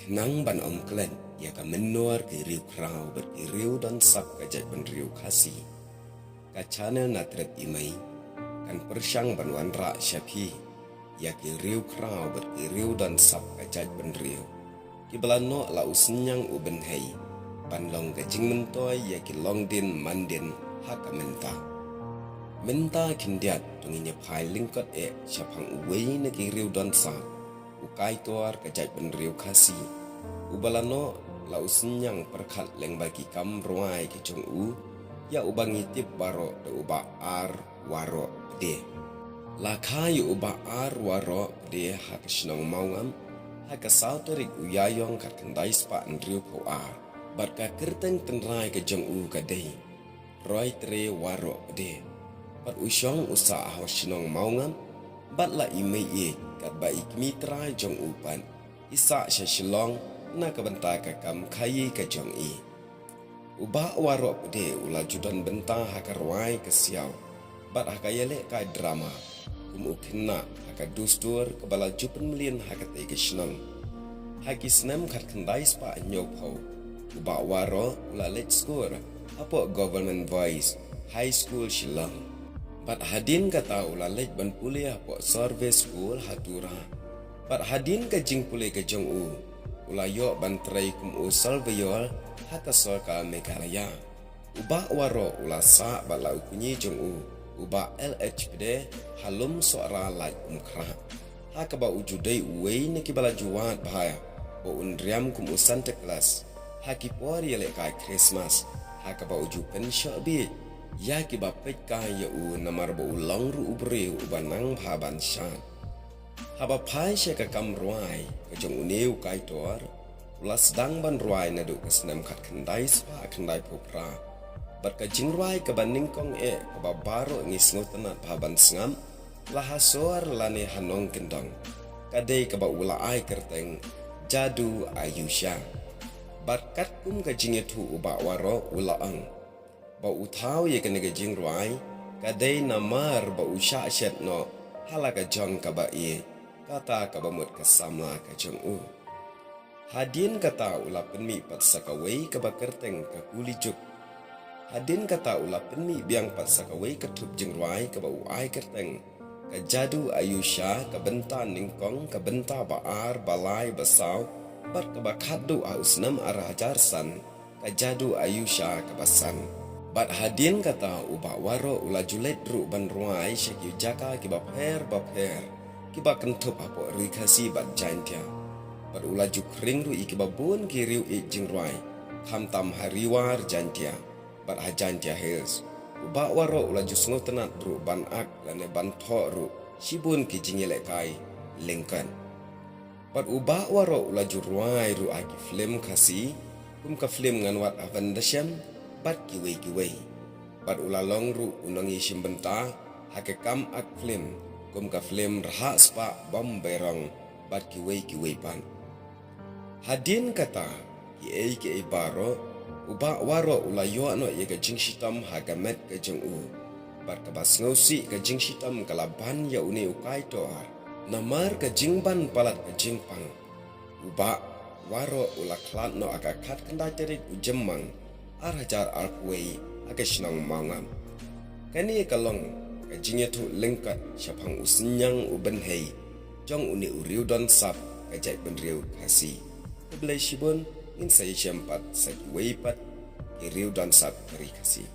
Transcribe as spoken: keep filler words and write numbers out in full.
Khnang ban ym klet ïa ka mynnor ki riewkhraw bad ki riew don sap ka jaitbynriew Khasi, ka channel Na Trep I Mei kan pyrshang ban wanrah sha phi ïa ki riewkhraw bad ki riew don sap ka jaitbynriew kiba la noh la u synñiang u bynhei ban long ka jingmyntoi ïa ki longdien mandien ha ka mynta. Mynta khyndiat to ngin ïa phai lyngkot eh shaphang uwei na ki riew don sap, u Kaitor ka jaitbynriew Khasi, uba la noh la u synñiang pyrkhat lyngba ki kam rwai ki jong u ïa uba ngi tip baroh da u Bah R Waroh Pde. La kha ïa u Bah R Waroh Pde ha ka shnong Mawngam ha ka saw tarik u Ïaïong khatkhyndai spah hynriewphew ar, bad ka kyrteng tynrai ka jong u ka dei Roitre Waroh Pde. Bad u shong u sah ha shnong Mawngam bad la i mei ïeit, katba i kmie trai jong u pat i sah sha Shillong na ka bynta ka kam khaïi ka jong i. U Bah Waroh Pde u la ju don bynta ha ka rwai ka siaw bad ha ka ïalehkai drama kum u khynnah ha ka dustur kaba la ju pynmlien ha katei ka shnong. Ha ki snem khatkhyndai spah hynñiewphew, u Bah Waroh u la leit skul hapoh Government Boys High School Shillong. Bad hadien kata u la leit ban pule hapoh Service School ha Tura. Bad hadien ka jingpule ka jong u, u la ïoh ban trei kum u surveyor ha ka sorkar Meghalaya. U Bah Waroh u la sah bad la u kñi jong u, u Bah L H Pde, ha Lum Sohra Laitumkhrah, ha kaba u ju dei uwei na kiba la ju wad bha ba un riam kum u Santa Claus ha ki por ïalehkai Christmas, ha kaba u ju pynshoh bieit ïa kiba peit kai ïa u namar ba u long ruh u briew uba nang bha ban shad. Haba phai sha ka kam rwai ka jong une u Kaitor, u la sdang ban rwai naduh ka snem khatkhyndai spah khyndaiphew phra. Bad ka jingrwai kaba nyngkong eh kaba baroh ngi sngewtynnat bha ban sngap la ha sor lane ha nongkyndong, ka dei kaba u la ai kyrteng Jadu Ayusha. Bad katkum ka jingïathuh u Bah Waroh u la ong ba u thaw ïa kane ka jingrwai ka dei namar ba u shah shet noh ha la ka jong kaba ïeit, kata kaba mut ka samla ka jong u. Hadien kata u la pynmih pat sa kawei kaba kyrteng Ka Kuli Juk. Hadien kata u la pynmih biang pat sa kawei ka thup jingrwai kaba u ai kyrteng Ka Jadu Ayusha, ka bynta nyngkong, ka bynta ba ar, ba lai, ba saw, bad kaba khatduh ha u snem ar hajar san, Ka Jadu Ayusha kaba san. Bad hadien kata u Bah Waroh u la ju leit ruh ban rwai sha ki jaka kiba pher bapher kiba kynthup hapoh Ri Khasi bad Jaintia. Bad u la ju khring ruh ïa kiba bun ki riew ïeit jingrwai, khamtam ha Ri War Jaintia bad ha Jaintia Hills. U Bah Waroh u la ju sngewtynnat ruh ban ak lane ban thoh ruh shibun ki jingïalehkai lyngkot. Bad u Bah Waroh u la ju rwai ruh ha ki film Khasi, kum ka film Ngan Wad Haven Da Shem bad kiwei kiwei. Bad u la long ruh u nongïashim bynta ha ka kam ak film, kum ka film Rhah Spah Bym Bairong bad kiwei kiwei pat. Hadien kata, kiei kiei baroh, u Bah Waroh u la ïoh noh ïa ka jingshitom ha ka met ka jong u. Bad kaba sngewsih, ka jingshitom ka la ban ïa une u Kaitor namar ka jingban palat ka jingpang. U Bah Waroh u la khlad noh ha ka khatkhyndai tarik u Jymmang ar hajar arphew wei ha ka shnong Mawngam. Kane ka long ka jingïathuh lyngkot shaphang u synñiang u bynhei jong une u riewdonsap ka jaitbynriew Khasi. Khublei shibun, ngin sa ïashem pat sa kiwei pat ki riewdonsap ka ri Khasi.